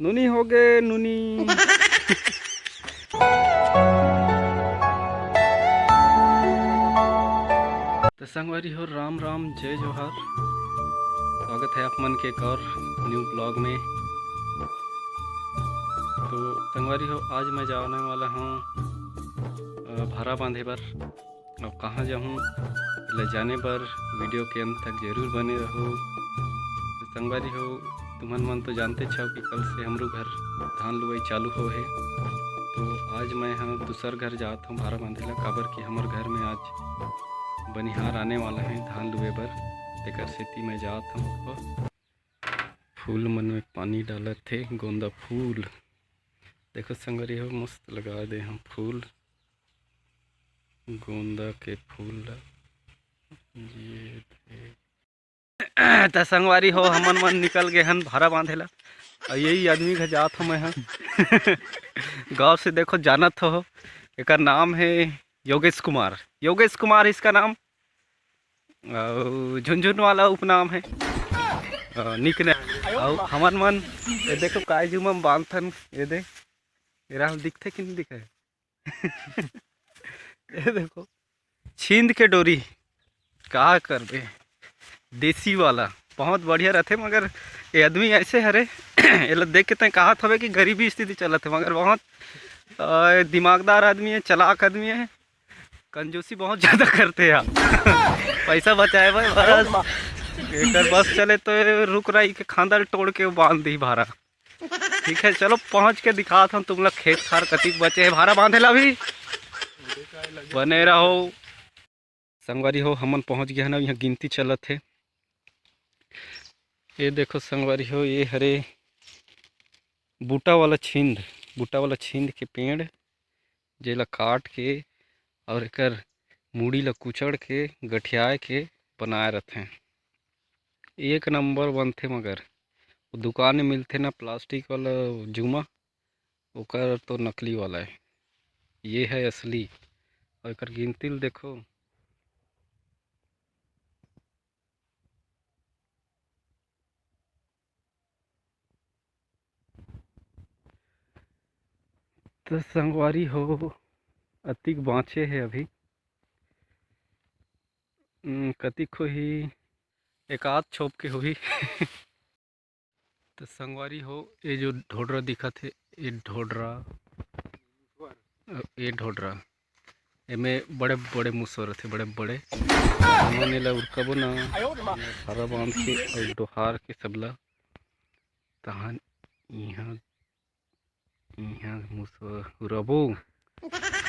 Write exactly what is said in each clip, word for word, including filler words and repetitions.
नूनी हो गे, नूनी। तो संगवारी हो, राम राम, जय जोहार। स्वागत है आप मन के एक और न्यू ब्लॉग में। तो संगवारी हो, आज मैं जाने वाला हूँ, अ, भारा बांधे बर। अब कहाँ जाहूँ, एला जाने बर वीडियो के अंत तक जरूर बने रहो। तो संगवारी हो, तुमन मन तो जानते छव कि कल से हमरो घर धान लुवई चालू हो हे। तो आज मैं ह दूसर घर जात हूँ भारा बांधे ला, काबर कि हमर घर में आज बनिहार आने वाला है धान लुए बर, तेकर सेती मैं जात हूँ। फूल मन में पानी डालत हे, गोंदा फूल। देखो संगवारी हो, मस्त लगा दे हम फूल, गोंदा के फूल ला। ये दे। त संगवारी हो, हमन मन निकल गए हन भारा बांधे ला। और यही आदमी घर जात हो मैं ह। गाँव से देखो, जानत हो, एकर नाम है योगेश कुमार। योगेश कुमार इसका नाम। अउ झुनझुन वाला उपनाम है, अ, निकनेम। अउ हमन मन, ये देखो, काजू म बांधथन, ये दे, ये राह दिखथे कि नहीं दिखे? ये देखो, छींद के डोरी, का करबे, देसी वाला बहुत बढ़िया रहथे, मगर ये आदमी ऐसे हरे, एला देख के तैं कहत हवे कि गरीबी स्थिति चलत है, मगर बहुत, अ, दिमागदार आदमी है, चालाक आदमी है। कंजूसी बहुत ज्यादा करते यार। पैसा बचाए भाई, बस एकर बस चले तो रुख राई के खांदल तोड़ के बांध दी भारा। ठीक है, चलो पहुंच के दिखात हूँ तुम लोग खेत खार कतिक बचे है भारा बांधे ला भी। बने रहो संगवारी हो, हमन पहुंच गए हैं ना, यहाँ गिनती चलत है। ये देखो संगवारी हो, ये हरे बूटा वाला छींद, बूटा वाला छींद के पेड़, जेला काट के और एकर मुड़ी ला कुचड़ के गठियाए के बनाए रथे। एक नंबर बनथे, मगर वो दुकान में मिलथे ना प्लास्टिक वाला जुमा, ओकर तो नकली वाला है, ये है असली। और एकर गिनती ल देखो। तो संगवारी हो, अतिक बाँचे हे अभी। उम, कतिक होही, एक आध छोप के होही। तो संगवारी हो, ये जो ढोडरा दिखत हे, ये ढोडरा, अ, ये ढोडरा, एमे बड़े बड़े मुसवा रथे, बड़े बड़े। हमन एला उरकाबो ना, भारा बांध के अउ डोहार के सबला, तहन इहाँ, इहाँ मुसवा उरबो,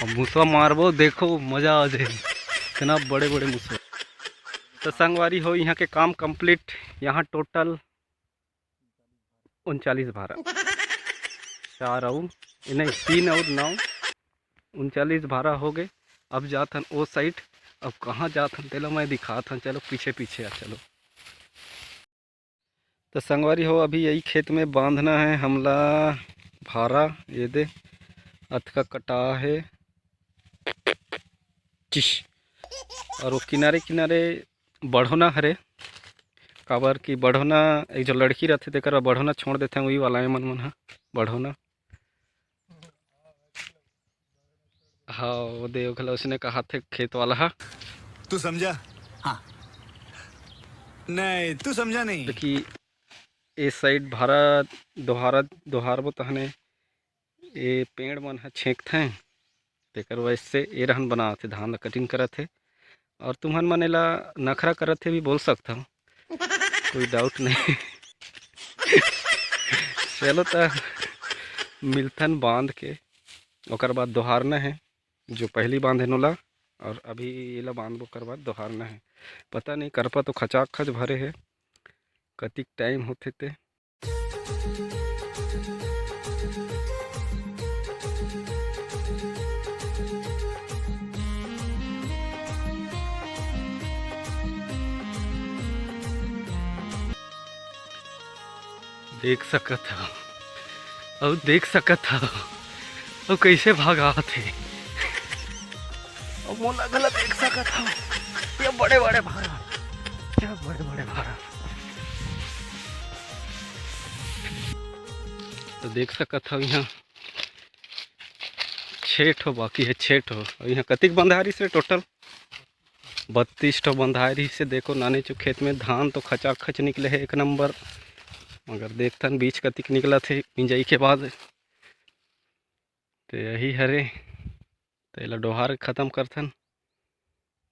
अब मुसवा मारबो, देखो मजा आ जाए, इतना बड़े बड़े मुसवा। तो संगवारी हो, यहाँ के काम complete, यहाँ total उनचालीस भारा, चार अउ, नहीं, तीन अउ नौ, उनचालीस भारा हो गए। अब जात हन ओ side। अब कहाँ जात हन तेला मैं दिखात हन, चलो पीछे पीछे आ, चलो। तो संगवारी हो, अभी यही खेत में बांधना है हमला भारा। ये दे, अतका कटा है। चिश। और वो किनारे किनारे बढ़ोना हरे, काबर कि बढ़ोना, एक जो लड़की रथे तेकर बर बढ़ोना छोड़ देथे, वही वाला है मन मन हा बढ़ोना। हाँ, वो दे ओखला उसने कहा थे खेत वाला हा। तू समझा? हाँ। नहीं, तू समझा नहीं। देखी, ए side भारा दोहारा, दोहारबो तहने ए पेड़ मन ह छेंकथे, तेकर वजह से ए रहन बनावत हे, धान ला cutting करत हे। और तुमन मन एला नखरा करत हे भी बोल सकथव, कोई doubt नहीं। चलो त मिलथन बांध के, ओकर बाद दोहारना है, जो पहली बांधे नोला, और अभी एला बांधबो, ओकर बाद दोहारना है। पता नहीं करपा तो खचाक खच भरे है, कतिक time होथे ते। देख सकत हव, अउ देख सकत हव, अउ कैसे भगावत हे। अउ मोला घला देख सकत हव, ये बड़े बड़े भारा, ये बड़े बड़े भारा। तो देख सकत हव, यहाँ छः ठो बाकी है, छः ठो। अउ यहाँ कतिक बंधारिस रे टोटल? बत्तीस ठो बंधारिस हे। देखो, नाने चो खेत में धान तो खचाखच निकले हे, एक नंबर। मगर देखथन, बीज कतिक निकलत हे मिंजई के बाद। तो यही हरे, तो एला डोहार के खतम करथन,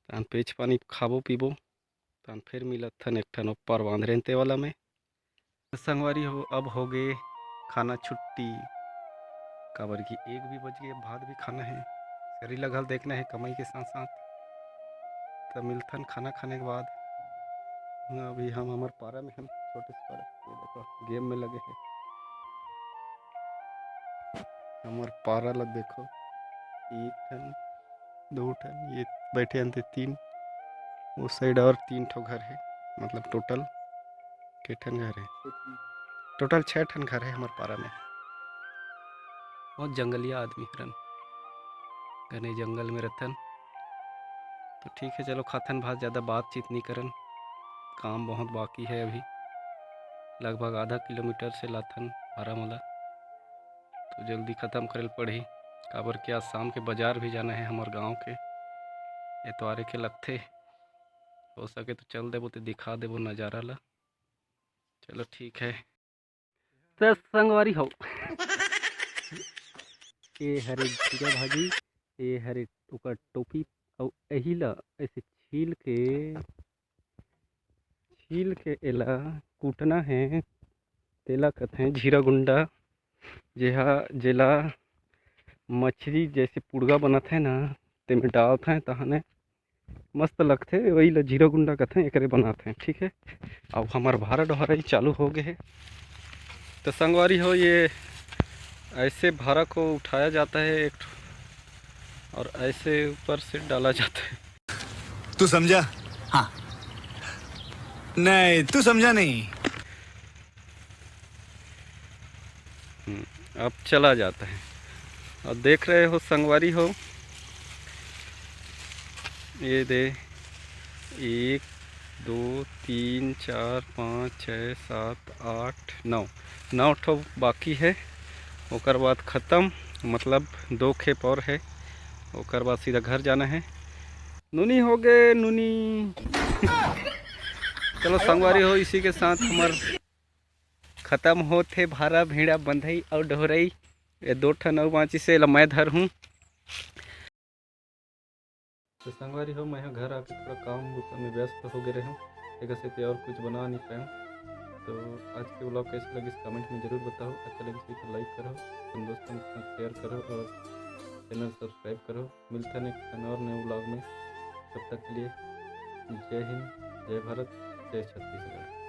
तहन पेच पानी खाबो पीबो, तहन फिर मिलत थन एक ठन ऊपर बांध रेंते वाला में। संगवारी हो, अब हो गे खाना छुट्टी, काबर कि एक भी बज गे, अब भात भी खाना है, सरी लगल देखना है कमाई के साथ साथ। तो मिलथन खाना खाने के बाद। अभी हम हमर पारा में हम छोटे से पारा, ये देखो, गेम में लगे हैं। हमर पारा ला देखो, एक ठन, दो ठन, ये बैठे अंते तीन, उस साइड और तीन ठो घर है, मतलब टोटल के ठन घर है? टोटल छः ठन घर है हमर पारा में। बहुत जंगलिया आदमी हरन, घने जंगल में रहथन। तो ठीक है, चलो खाथन भात, ज़्यादा बातचीत नहीं करन, काम बहुत बाकी है अभी। लगभग आधा किलोमीटर से लाथन भारा मोला, तो जल्दी ख़त्म करे ल पड़ही, काबर कि आज शाम के बाजार भी जाना है हमर गांव के, एतवारे के लगथे। हो सके तो चल देबो, ते दिखा देबो नज़ारा ला। चलो ठीक है। तो संगवारी हो, ए हरे जीरा भाजी, ए हरे ओकर टोपी, अउ एही ला ऐसे छील के, छील के एला कूटना है, तेला कथे झीरा गुंडा, जेहा, जेला मछली जैसे पुड़गा बनत है ना, तेमे डालत है, तहने मस्त लगथे, वही ला झीरा गुंडा कथे, एकरे बनात है, ठीक है। अब हमर भारा डोहराई चालू हो गए है। तो संगवारी हो, ये ऐसे भारा को उठाया जाता है एक ठो, और ऐसे ऊपर से डाला जाता है। तू समझा? हाँ। नहीं, तू समझा नहीं। हम्म, अब चला जाता है। और देख रहे हो संगवारी हो, ये दे, एक, दो, तीन, चार, पाँच, छः, सात, आठ, नौ, नौ ठो बाकी है, ओकर बाद ख़त्म, मतलब दो खेप और है, ओकर बाद सीधा घर जाना है। नूनी हो गए, नूनी। चलो संगवारी हो, इसी के साथ हमर खत्म होत हे भारा, भेड़ा, बंधई अउ डोहरई। ये दो ठन अउ बाँचिस हे, एला मैं धरहूँ। तो संगवारी हो, मैं ह घर आके थोड़ा काम बुता में व्यस्त हो गए रहूँ, एकर सेती और कुछ बना नहीं पाऊँ। तो आज के vlog कैसे लगिस, comment में जरूर बताओ। अच्छा लगिस तो like करो, अपन दोस्तों के साथ share करो और channel subscribe करो। मिलते हैं next और नए vlog में। तब तक के लिए जय हिंद, जय भारत, जय छत्तीसगढ़।